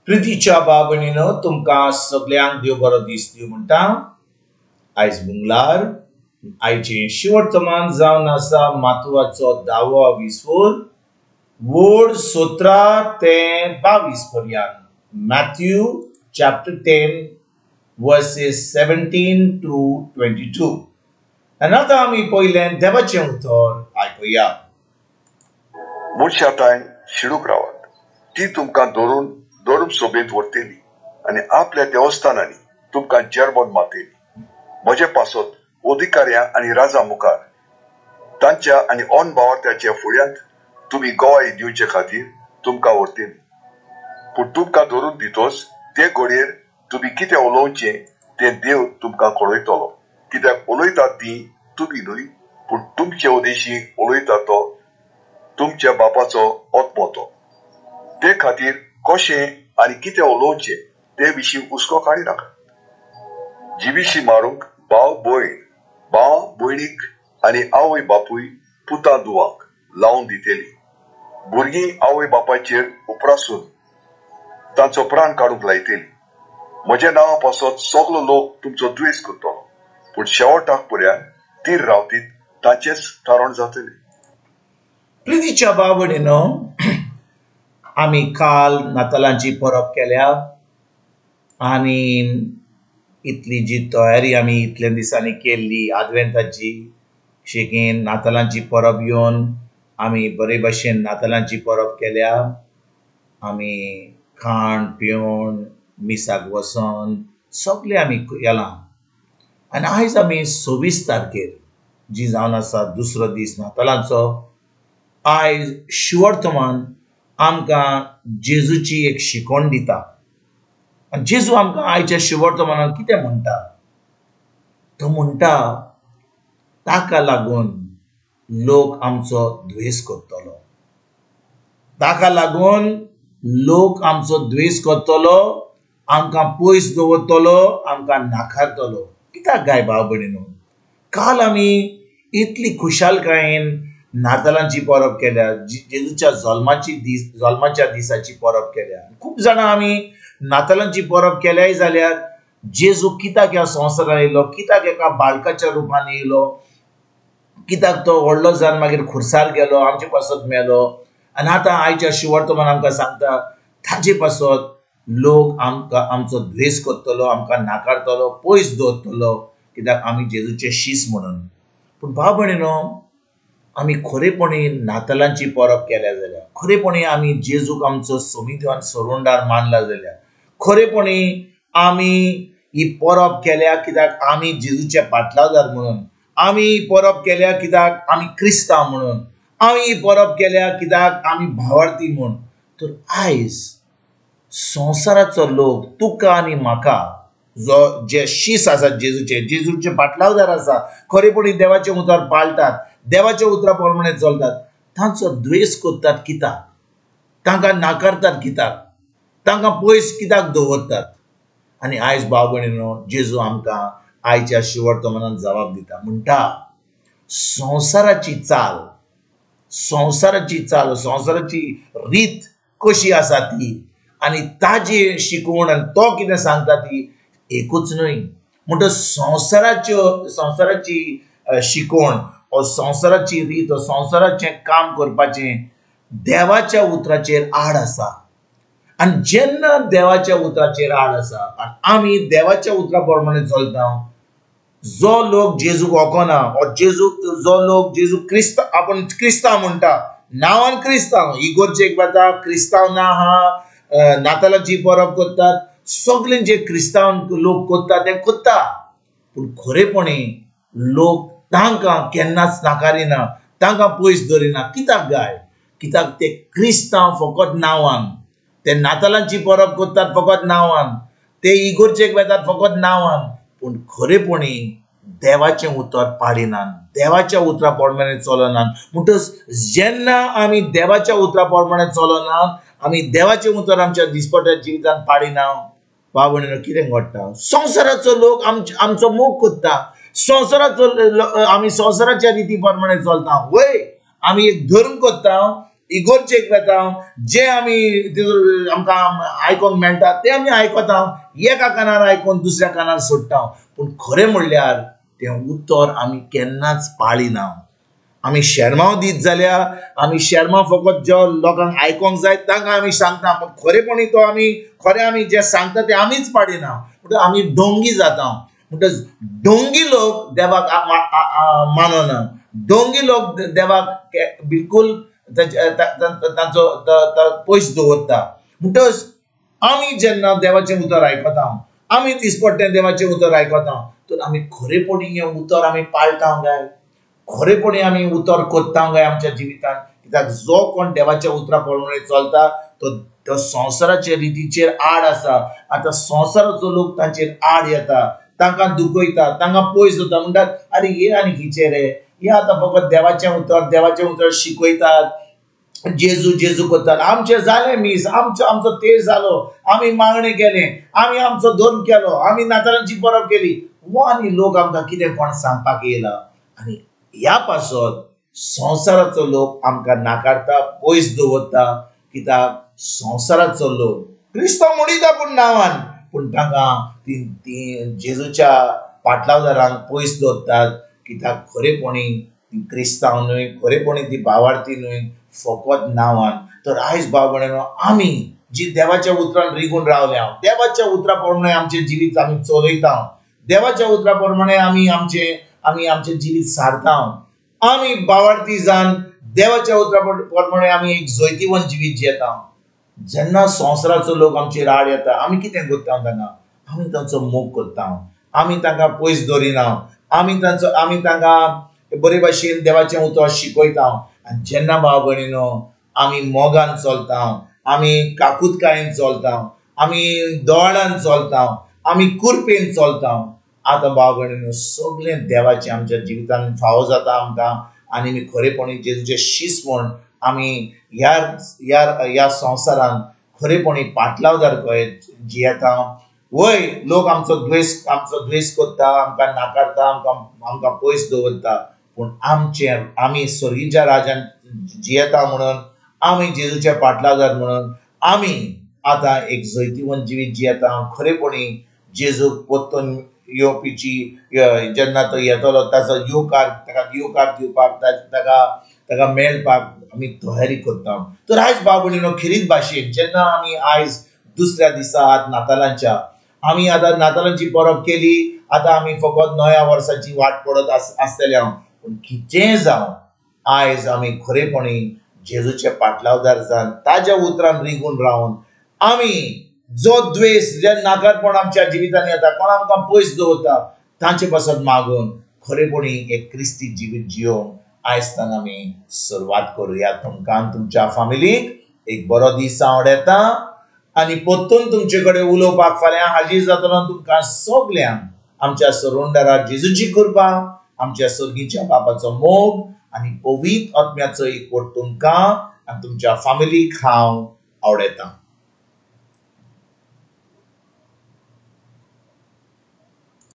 प्रितीच्या भाव-भयणीनो, तुमकां सगल्यांक देव बरो दीस दिवं म्हणटा. आयज मंगळार. आयचें शिवर्तमान जावन आसा मातुवाचो धावो विसवोर वोड 17 ते 22 पर्यंत. Matthew chapter 10 verses 17 to 22. आनी आतां आमी पयलें देवाचें उतर आयकुया. मनशा तांय शिडूक रावात, ती तुमकां धरून धर्म सोबेंत व्हरतली आनी आपल्या देवस्थानांनी तुमकां जेरबोन मारतली. म्हजे पासत अधिकाऱ्यां आनी राजा मुखार तांच्या आनी अनभावार्थ्याच्या फुड्यांत तुमी गवाय दिवचे खातीर तुमकां व्हरतली. पूण तुमकां धरून दितोच ते घडयेर तुमी कितें उलोवचें तें देव तुमकां कळयतलो. कित्याक उलयतात ती तुमी न्हय, पूण तुमचे उदेशी उलयता तो तुमच्या बापाचो आत्मो तो. ते खातीर कशें आनी कितें उलोवचें ते विशीं हुस्को काडिनाका. जिविशी मारूंक भाव भयण, भाव भयणीक आनी आवय बापूय पुता दुवांक लावन दितली. भुरगीं आवय बापायचेर उपरासून तांचो प्राण काडूंक लायतली. म्हज्या नांवा पासत सगलो लोक तुमचो द्वेस करतलो, पूण शेवटाक पर्यंत तीर रावतीत ताचेच तारण जातले. प्रितीच्या भाव-भयणीनो, आमी काल नातालांची परब केल्या आनी इतली जी तयारी आमी इतल्या दिसांनी केल्ली आदवेंताची, शेगीन नातालांची परब येवन आमी बरे भशेन नातालांची परब केल्या. आमी खाण पिवन मिसाक वचोन सगळें आमी केलां. आनी आयज आमी 26 तारखेर जी जावन आसा दुसरो दीस नातालांचो, आयज शिवर्तमान आमकां जेजूची एक शिकवण दिता. आनी जेजू आमकां आयच्या शिवर्तमानान कितें म्हणटा? तो म्हणटा, ताका लागून लोक आमचो द्वेस करतलो, ताका लागून लोक आमचो द्वेस करतलो, आमकां पयस दवरतलो, आमकां नाकारतलो. कित्याक गाय भाव भयणीनो? काल आमी इतली खुशालकायेन नातालांची परब केल्या, जेजूच्या जल्माची दीस, जल्माच्या दिसाची परब केल्या. खूब जाणां आमी नातालांची परब केल्याय जाल्यार जेजू कित्याक ह्या संवसारांत येयलो, कित्याक एका बाळकाच्या रुपान येयलो, कित्याक तो व्हडलो जावन मागीर खुर्सार गेलो, आमचे पासत मेलो, आनी आतां आयच्या शिवर्तमान आमकां सांगता ताचे पासत लोक आमकां आमचो द्वेस करतलो, आमकां नाकारतलो, पयस दवरतलो, कित्याक आमी जेजूचे शीस म्हणून. पूण भाव भयणीनो, आमी खरेपणी नातालांची परब केल्या जाल्यार, खरेपणी आमी जेजूक आमचो सोमिदेवान सरुंडार मानला जाल्यार, खरेपणी आमी ही परब केल्या कित्याक आमी जेजूचे पाटलादार म्हणून, आमी ही परब केल्या कित्याक आमी क्रिस्तांव म्हणून, आमी ही परब केल्या कित्याक आमी भावार्थी म्हूण, तर आयज संवसाराचो लोक तुका आनी म्हाका जो जे शीस आसा जेजूचे, जेजूचे पाटलावदार आसा, खरेपणी देवाचें उतर पाळटात, देवाच्या उतरा प्रमाणे चलतात, तांचो द्वेस करतात कित्याक, तांकां नाकारतात कित्याक, तांकां पयस कित्याक दवरतात? आनी आयज भाव भयणीनो, जेजू आमकां आयच्या शिवर्तमानान जबाब दिता, म्हणटा संवसाराची चाल, संवसाराची चाल, संवसाराची रीत कशी आसा ती आनी ताजी शिकवण आनी तो कितें सांगता ती एकूच न्हय. म्हणटच संवसाराची शिकवण ओ संवसाराची रीत ओ संवसाराचें काम करपाचें देवाच्या उतराचेर आड आसा. आनी जेन्ना देवाच्या उतराचेर आड आसा आनी आमी देवाच्या उतरा प्रमाणे चलता, जो लोक जेजूक वळखना ओ जेजूक, जो लोक जेजू क्रिस्त, आपूण क्रिस्तांव म्हणटा, नांवान क्रिस्तांव, इगोर्जेक वता, क्रिस्तांव ना आहा, नातालांची परब करतात, सगळे जे क्रिस्तांव लोक करता ते करता, पूण खरेपणी लोक तांकां केन्नाच नाकारिना, तांकां पयस दवरिना. कित्याक गाय? कित्याक ते क्रिस्तांव फकत नांवान, ते नातालांची परब करतात फकत नांवान, ते इगोर्जेक वेतात फकत नांवान, पूण खरेपणी देवाचें उतर पाळिनात, देवाच्या उतरा प्रमाणे चलनात. म्हणटच जेन्ना आमी देवाच्या उतरा प्रमाणे चलनात, आमी देवाचें उतर आमच्या दिसपट्ट्या जिवितांत पाळिना, भाव भयणीनो, कितें घडटा? संवसाराचो लोक आमचो मोग करता, संवसाराचो आमी संवसाराच्या रिती प्रमाणे चलता. वय आमी एक धर्म करता, इगोर्जेक वेता, जे आमी आमकां आयकोंक मेळटा ते आमी आयकता, एका कानार आयकून दुसऱ्या कानार सोडटा. पूण खरें म्हणल्यार तें उतर आमी केन्नाच पाळिना. आमी शेरमांव दीत जाल्यार आमी शेरमांव फकत जो लोकांक आयकोंक जाय तांकां आमी सांगता, पूण खरेपणी तो आमी खरें आमी जें सांगता तें आमीच पाळिना. म्हणटकच आमी डोंगी जाता. म्हणटकच डोंगी लोक देवाक मानना, डोंगी लोक देवाक बिलकूल तांचो पयस दवरता. म्हणटकच आमी जेन्ना देवाचें उतर आयकता, आमी दिसपट्टें देवाचें उतर आयकता, तर आमी खरेपणी हें उतर आमी पाळटा काय, खरेपणी आमी उतर करता काय आमच्या जिवितांत? कित्याक जो कोण देवाच्या उतरा प्रमाणे चलता तो तो संवसाराचे रितीचेर आड आसा. आतां संवसाराचो लोक तांचेर आड येता, तांकां दुखयता, तांकां पयस जाता. म्हणटात आरे हे आनी खंयचे रे, हे आतां फकत देवाचें उतर देवाचें उतर शिकयतात, जेजू जेजू करतात. आमचें जालें मीस, आमचो आमचो तेज जालो, आमी मागणें केलें, आमी आमचो धर्म केलो, आमी नातालांची परब केली. वो आनी लोक आमकां कितें कोण सांगपाक येयला. आनी ह्या पासत संवसाराचो लोक आमकां नाकारता, पयस दवरता. कित्याक संवसाराचो लोक क्रिस्तांव म्हणिता पूण नांवान, पूण तांकां ती ती जेजूच्या पाटलावदारांक पयस दवरतात. कित्याक खरेपणी ती क्रिस्तांव न्हय, खरेपणी ती भावार्थी न्हय, फकत नांवान. तर आयज भाव भयणीनो, आमी जी देवाच्या उतरान रिगून रावल्या, देवाच्या उतरा प्रमाणे आमचें जिवीत आमी चलयता, देवाच्या उतरा प्रमाणे आमी आमचें जिवीत सारता, आमी भावार्थी जावन देवाच्या उतरा प्रमाणे आमी एक जैतिवंत जिवीत जियेता. जेन्ना संवसाराचो लोक आमचेर आड येता, आमी कितें करता तांकां? आमी तांचो मोग करता, आमी तांकां पयस दवरिना, आमी तांकां बरे भाशेन देवाचें उतर शिकयता. आनी जेन्ना भाव भयणीनो आमी मोगान चलता, आमी काकुतकायेन चलता, आमी दोळान चलता, आमी कुरपेन चलता, आतां भाव भयणीनो सगळें देवाचें आमच्या जिवितान फावो जाता आमकां. आनी आमी खरेपणी जेजूचे शीस म्हूण आमी ह्या ह्या ह्या संवसारान खरेपणी पाटलावदार कहे जियेता. वय लोक आमचो द्वेश करता, आमकां नाकारता, आमकां पयस दवरता, पूण आमचें आमी स्वर्गीच्या राजान जियेता म्हणून, आमी जेजूच्या पाटलावदार म्हणून आमी आतां एक जैतिवंत जिवीत जियेता. खरेपणी जेजूक परतून येवपीची जेन्ना तो येतलो ताचो येवकार, ताका येवकार दिवपाक, ताका मेळपाक आमी तयारी करता. तर आयज भाव भयणीनो, खेरीत भाशेन जेन्ना आमी आयज दुसऱ्या दिसा आतां नातालांच्या आमी आतां नातालांची परब केली, आतां आमी फकत नव्या वर्साची वाट पडत आसतले हांव. पूण कितेंय जावं, आयज आमी खरेपणी जेजूचे पाटलावदार जावन ताज्या उतरान रिगून रावन आमी जो द्वेश, जे नाकारपण आमच्या जिवितांत येता, कोण आमकां पयस दवरता, तांचे पासत मागून खरेपणी एक क्रिस्ती जिवीत जियोवन आयज आमी सुरवात करुया. तुमकां तुमच्या फामिलीक एक बरो दीस आवडटा आनी परतून तुमचे कडेन उलोवपाक फाल्यां हाजीर जातलो. तुमकां सगल्यांक आमच्या सरोंडराक जेजूची कृपा, आमच्या सर्गीच्या बापाचो मोग आनी पवित्र आत्म्याचो एकवट तुमकां आनी तुमच्या फामिलीक हांव आवडटा.